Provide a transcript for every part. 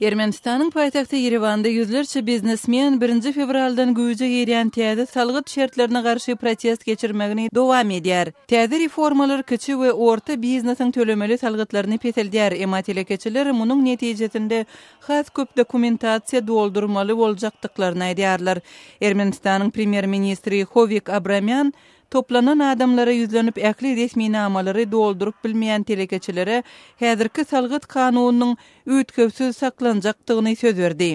Ermenistanyň paýtagty Ýerewanda ýüzlerçe biznesmen birinji fewraldan güýje girýän täze salgyt şertlerine garşy protest geçirmegini dowam edýär. Täze reformalar kiçi we orta biznesiň tölemeli salgytlaryny peseldýär, emma telekeçiler munuň netijesinde has köp dokumentasiýa doldurmaly boljakdyklaryny aýdýarlar. Ermenistanyň premýer-ministri Howik Abramýan Toplanan adamlara ýüzlenip ähli resminamalary dolduryp bilmeýän telekeçilere häzirki salgyt kanunynyň üýtgewsiz saklanjakdygyny söz berdi.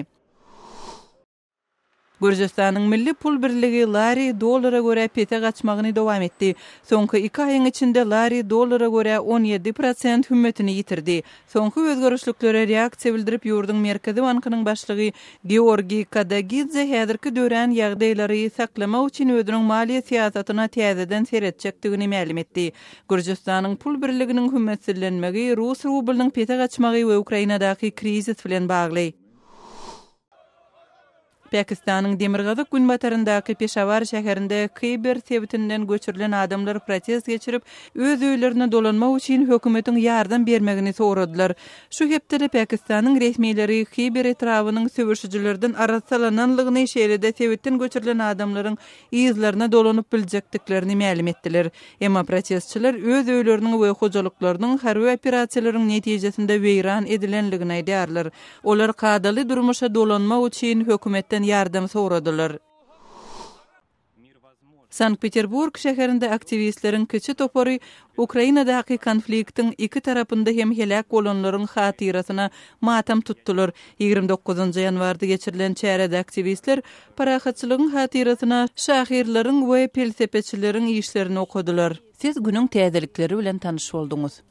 Gürjüstanyň milli pul birligi lari dollara görä pese gaçmagyny dowam etdi. Soňky iki aýyň içinde lari dollara görä 17 prosent hümmetini ýitirdi. Soňky özgerişliklere reaksiýa bildirip, ýurduň Merkezi bankynyň başlygy Georgiý Kadagidze häzirki dörän ýagdaýlary saklamak üçin özüniň maliýe syýasatyna täzeden seretjekdigini mälim etdi. Gürjüstanyň pul birliginiň hümmetsizlenmegi rus rublynyň pese gaçmagy we Ukrainadaky krizis bilen bagly. Pakistanyň demirgazyk-günbataryndaky Peşawar şäherinde Khyber sebitinden göçürilen adamlar protest geçirip, öz öýlerine dolanmak üçin hökümetiň ýardam bermegini soradylar. Şu hepdede Pakistanyň resmileri Khyber etrabynyň söweşijilerden arassalananlygyny, şeýle-de sebitden göçürilen adamlaryň yzlaryna dolanyp biljekdiklerini mälim etdiler. Emma protestçiler öz öýleriniň we hojalyklarynyň harby operasiýalaryň netijesinde weýran edilenligini aýdýarlar. Olar kadaly durmuşa dolanmak üçin hökümetden ýardam soradylar. Sankt-Peterburg şäherinde aktiwistleriň kiçi topary Ukrainadaky konfliktiň iki tarapynda hem heläk bolanlaryň hatyrasyna matam tutdular. 29 ýanwarda geçirilen çärede aktiwistler parahatçylygyň hatyrasyna şahyrlaryň we pelsepeçileriň işlerini okadylar. Siz günüň täzelikleri bilen tanyş bolduňyz.